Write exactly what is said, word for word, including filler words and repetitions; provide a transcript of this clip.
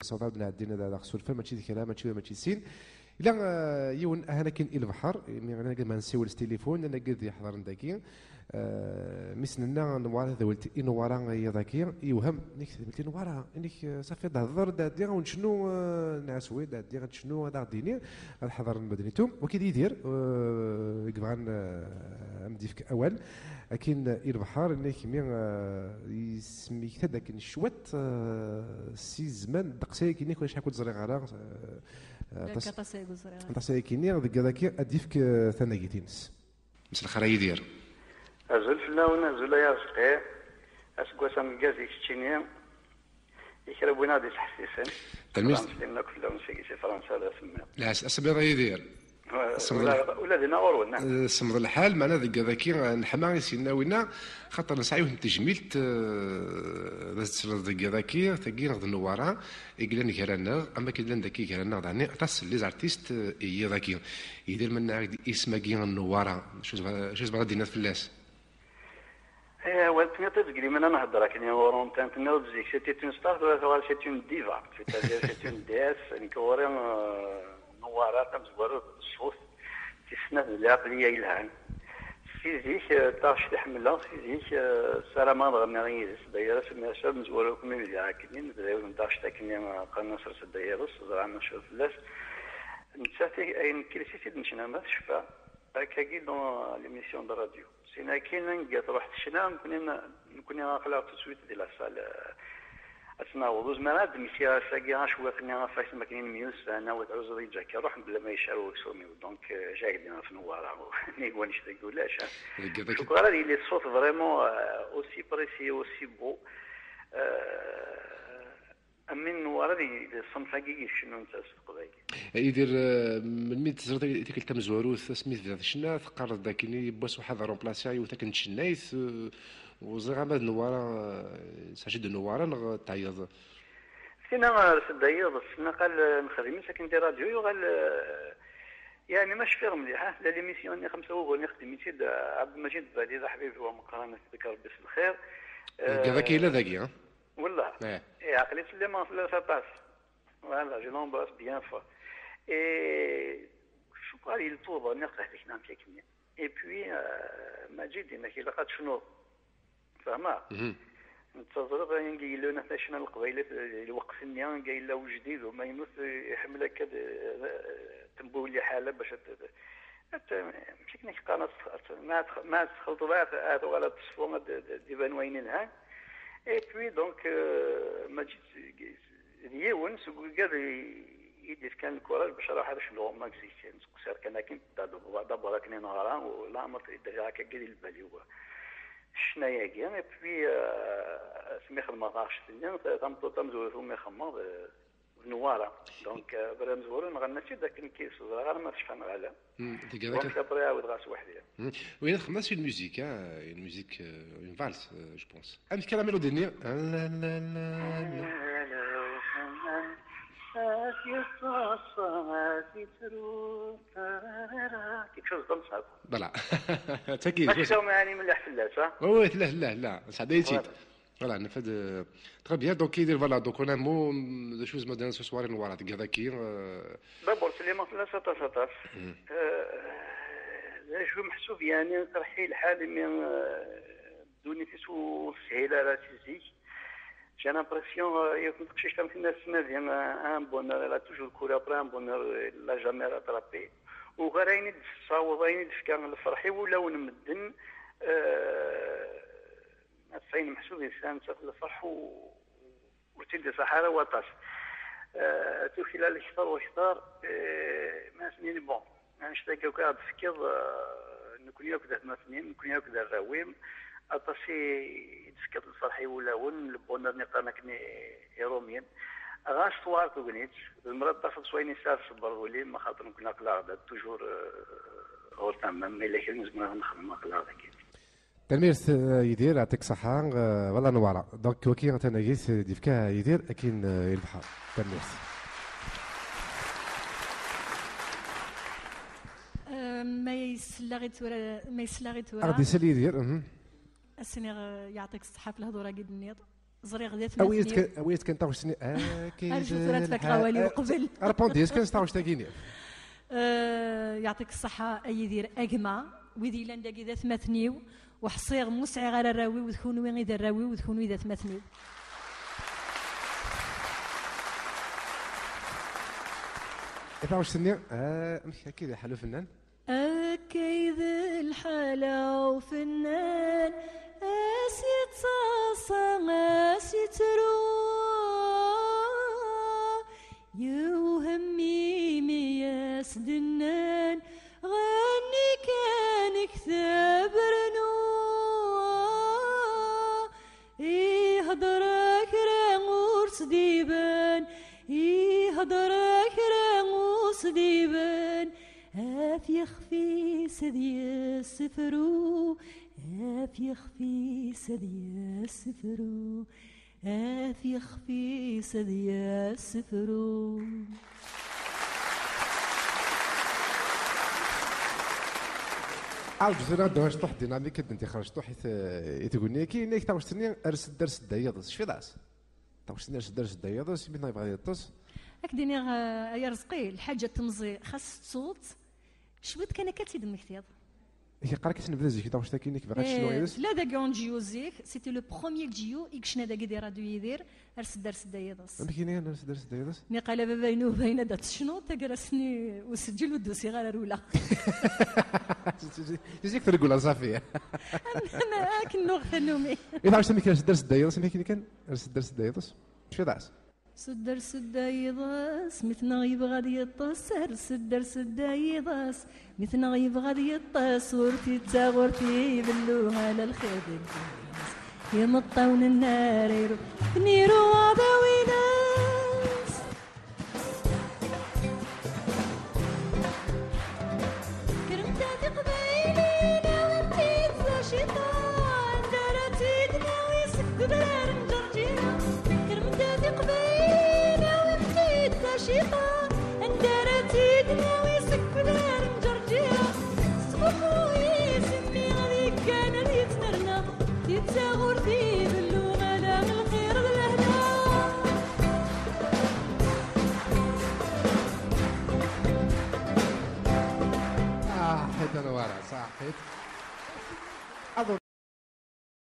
Ṣṣada d-nɛeddin ad aɣ-surfen, mačči d kra, mačči wa, mačči d sin. Ila, eh, yiwen ahan akin i lebḥer, imi anaga ma nsiwel s tilifun, anaga d yeḥḍren dagi. Eh, mi s-nenna Newwara tadawelt i Newwara iḍ-agi, yewhem, inek tadawelt i Newwara, inek, eh, safi ad d-hḍer, d-ɛeddi, ad ncnu, eh, nɛas wi, d-ɛeddi, ad ncnu, ad aɣ-d-ini, ad ḥḍren mednitum. Waki d Yidir, eh, i yebɣan, eh, ad m-d-yefk awal. Akin i lebḥer, inek mi, eh, yesmekta-d akken cwiṭ, eh, si zzman, ddeqs ayagi-nni, ulac ḥaku ur ẓriɣ ara, eh, eh, aṭas, aṭas ayagi ur ẓriɣ ara. Aṭas ayagi-nni, deg iḍ-agi ad d-yefk, eh, tanaget-ines. Mselxir a Yidir. Azul fell-awen, azul ay Arezqi. Aseggas ameggaz i keččini, i kra n win ad d-isḥessisen. Tanemmirt. Slan akk fell-awen seg si Fransa, d asemmiḍ. Lɛas-, asemmiḍ a Yidir. Semmeḍ ula, lḥal, ula dinna ɣur-wen, ah. Eh, semmeḍ lḥal, meɛna deg iḍ-agi, eh, neḥma i s-yenna winna, xaṭer nesɛa yiwet n tejmilt, eh, d as-tesleḍ deg iḍ-agi, tagi d Newwara, i yellan gar-aneɣ, am akken llan dagi gar-aneɣ daɣen aṭas n les artistes, eh, i yiḍ-agi. Yidir, mennaɣ-d isem-agi n Newwara, acu tebɣa-, acu tebɣa ad d-tiniḍ fell-as? Eh, wa tenniḍ-tt deg liman ad nehder akken i ɣur-wen, tenniḍ-d zik, c'était une star, tura tuɣal c'est une diva, c'est-à-dire c'est une déesse, nekk ɣur-i, euh, Newwara tamezwarut d ṣṣut, tis snat d lɛeqliya yelhan. Si zik, eh, d taɣect i ḥemmleɣ, si zik, eh, ssarameɣ ad ɣenniɣ yid-s, d'ailleurs asmi ass-a nezwar akk mi bdiɣ akkenni, nebda yiwet n taɣect akkenni, eh, qqaren-as Rsedda Yirus, ẓran acu fell-as. Nettat i, ayen n Kilsis i d-necna ma tecfa, akkagi dans l'émission de radio. Sin akin anga truḥ tecna, nekni, nekni aql-aɣ tout de suite di la salle, eh, ad tt-naweḍ. Ur zmireɣ ad d-mmektiɣ ass-agi acwiq-nni ɣef wakken akken i nemyussan, awi tɛuzzeḍ yeǧǧa-k ruḥ mebla ma yecɛel weksum-iw. Donc, eh, jahdi ɣef Newwara, nnig wanect-agi ulac, ah. Deg iḍ-agi. Cukkeɣ ara ad yili ṣṣut vraiment, eh, aussi précis, aussi beau. Eh, Amin Newwara di, di ṣṣenf-agi i yecennun s teqbaylit. Yidir, eh, melmi i d-teẓriḍ tikkelt tamezwarut, asmi tebdiḍ ccna, teqqareḍ-d akken yiwwas waḥed remplaciɣ yiwet akken d tcennayt, eh, ur ẓriɣ ama d Newwara, eh, teɛǧeb-d Newwara neɣ teɛyiḍ? Tina, eh, Rsedda Yirus, naqal, eh, nexdem-itt akken di radio, yuɣal, eh, yeɛni ma cfiɣ mliḥ, ah, tella l'émission-nni xemsa wuguren i xedmen-tt-id, eh, Ɛebdelmajid Bali, d aḥbib-iw ameqqran, ad t-id-ibarek Rebbi s lxir. Deg iḍ-agi yella dagi, ha? Wallah. Eh. Eh, aql-i ttsellimeɣ fell-as aṭas. Voilà, je l'embrasse bien fort. Et je crois il tourne, niɣ tɛehlek-nni amek akken. Et puis, euh, Maǧid, inak ilaq ad tecnuḍ. Fehmeɣ? Mhm. Netta ẓriɣ anga yella unafacna n leqbayel, lweqt-nni, anga yella ujdid, umaynut, iḥemmel akka d, d, tembiwel liḥala bac ad, ad, amek akken i k-qqaren, ad tx-, ad t-, ma ad tx-, ma ad txelṭeḍ, ad, ad tuɣal ad teṣfu, ad d-, d-, d-iban wayen ilhan. Et puis, donc, euh, Maǧid, d yiwen seg wigad i, i d-ifkan lkuraj bac ara ruḥeɣ ad cnuɣ, ma zik, nettqeṣṣir kan akken, d-, d-, d'abord akken i neɣra, u laɛmer d-rriɣ akka di lbal-iw ccna-agi, et puis, euh, asmi xedmeɣ taɣect-nni, ta-, tameṭṭut tamezwarut umi xedmeɣ, d, d Newwara. Donc, euh, bra amezwaru nɣenna-tt-id akken ki-, ur ẓriɣ ara ma tecfa neɣ ala. Hmm, deg. Donc, après, ɛawdeɣ-as weḥd-i. Hmm. Oui, xedmeɣ-as une musique, hein, une musique, euh, une valse, euh, je pense. Amek kan la mélodie-nni? Ah, la, la, la, la. Quelque chose comme ça. Voilà. Tagi, mačči d taɣmi ɛni mliḥ fell-as, ha? Oui, oui, tella, tella, tella. Sɛeddayen-tt-id. Voilà. Voilà, nfad, euh, très bien. Donc, Yidir, voilà, donc, en un mot, mm, d acu tzemreḍ ad d-tiniḍ s uṣwar n Newwara deg iḍ-agi, euh. D'abord, slimeɣ fell-as aṭas, aṭas. Mhm. Euh, d acu meḥsub, yeɛni, iqerḥ-iyi lḥal imi, euh, ddunit-is ur teshil ara si zik. J'ai l'impression, euh, yiwet n teqcict am tinna tettnadi, euh, un bonheur, elle a toujours couru après un bonheur, euh, elle l'a jamais rattrapé. Ugar ayen i d-tessaweḍ, ayen i d-tefka lferḥ i wulawen n medden, euh, Ma tesɛin meḥsub yesɛan nettat lferḥ u-, ur tt-id-iṣaḥ ara waṭas. Eh, tuklal kter u kter, eh, ma as-nini, bon, annect-agi akk ara d-tefkiḍ, eh, nekni akk d atmaten-im, nekni akk d arraw-im, aṭas i d-tefkiḍ lferḥ i wulawen, le bonheur-nni qqaren akken i, Irumyen. Ɣas tewɛer tegnit, tzemreḍ ad tafeḍ s wayen yesɛa ṣṣber ul-im, axaṭer nekni aql-aɣ-d toujours, eh, ɣur tama, ma yella kra nezmer ad nexdem aql-aɣ dagi. Tanemmirt, eh, Yidir, yeɛṭik ṣṣeḥḥa, eh, voilà Newwara. Donc, waki tanagit, eh, d-yefka Yidir, akin, eh, i lebḥer. Tanemmirt. Eh, ma yesla i tura, ma yesla i tura. Ad d-isel Yidir, mhm. Ad s-iniɣ, eh, yeɛṭik ṣṣeḥḥa ɣef lehdur-agi d-tenniḍ. Ẓriɣ d atmaten-iw. Awi-yas-d kan, awi-yas-d kan taɣect-nni. Akka i d lḥal. Rju tura ad tfak awal-iw qbel. Rpondi-yas kan s taɣect-agi-nni. Eh, yeɛṭik ṣṣeḥḥa a Yidir a gma. Wid yellan dagi d atmaten-iw. Ur ḥṣiɣ, ur sɛiɣ ara arraw-iw, d kunwi i d arraw-iw, d kunwi i d atmaten-iw. I taɣect-nni, eh, amek akka i d lḥal ufennan? Akka i d lḥal ufennan, a s yettaṣa, a s yettru. Yewhem imi as-d-nnan, ɣenni kan, kteb rnu. Ihder kra ur s-d-iban, ihder kra ur s-d-iban, at yixef-is ad yessefru, at yixef-is ad yessefru, at yixef-is ad yessefru. Ɛawed tura ad d-awiɣ cṭuḥ dinamik, ad d-ixer cṭuḥ i t-, i tguni-agi, inek taɣect-nni, ers-d, ers-d ay iḍes, cfiḍ-as? Taɣect-nni, ers-d, ers-d ay iḍes, imi t-nɣa yebɣa ad yeṭṭes. Ad k-d-iniɣ, eh, ay Arezqi, lḥaǧa n temẓi, xas tettuḍ-tt, cwiṭ kan akka ad tt-id-temmektiḍ. Yeqqar-ak ad nebda zik taɣect-agi, nekk bɣiɣ ad cnuɣ yid-s. Eh, tella dagi unǧiyu zik, c'était le premier ǧiyu i yecna dagi di Radio Yidir, ers-d, ers-d ay iḍes. Amek ini, ers-d, ers-d ay iḍes? Niqal a baba inu, bayen ad d-tecnuḍ, taggara-s-nni useǧǧel ur d-usiɣ ara rewleɣ. Zik treggel a Safi. Am, am, akken nuɣ tannumi. I taɣect amek ers-d, ers-d ay iḍes, amek ini kan, ers-d, ers-d ay iḍes. Cfiḍ-as? Sedder sedda yiḍes, mi t-neɣ yebɣa ad yeṭṭes, ar sedder sedda yiḍes, mi t-neɣ yebɣa ad yeṭṭes, ur t-ittaɣ, ur t-ibellu, ala lxir di lǧal-ines. Imeṭṭawen n Nariru, Niru aḍaw-ines. Kremt a tiqbayliyin, awimt-id taciṭa, anda ara tt-id-nawi seg udrar n Ǧerǧira? Kremt a tiqbayliyin, awimt-id taciṭa, anda ara tt-id-nawi seg udrar n Ǧerǧira? Tesbuḥuy-is mmi ad yekkan ad yettnerna, yettaɣ ur t-ibellu, ala lxir d lehna. Ah, ḥit a Nwara, ṣaḥit.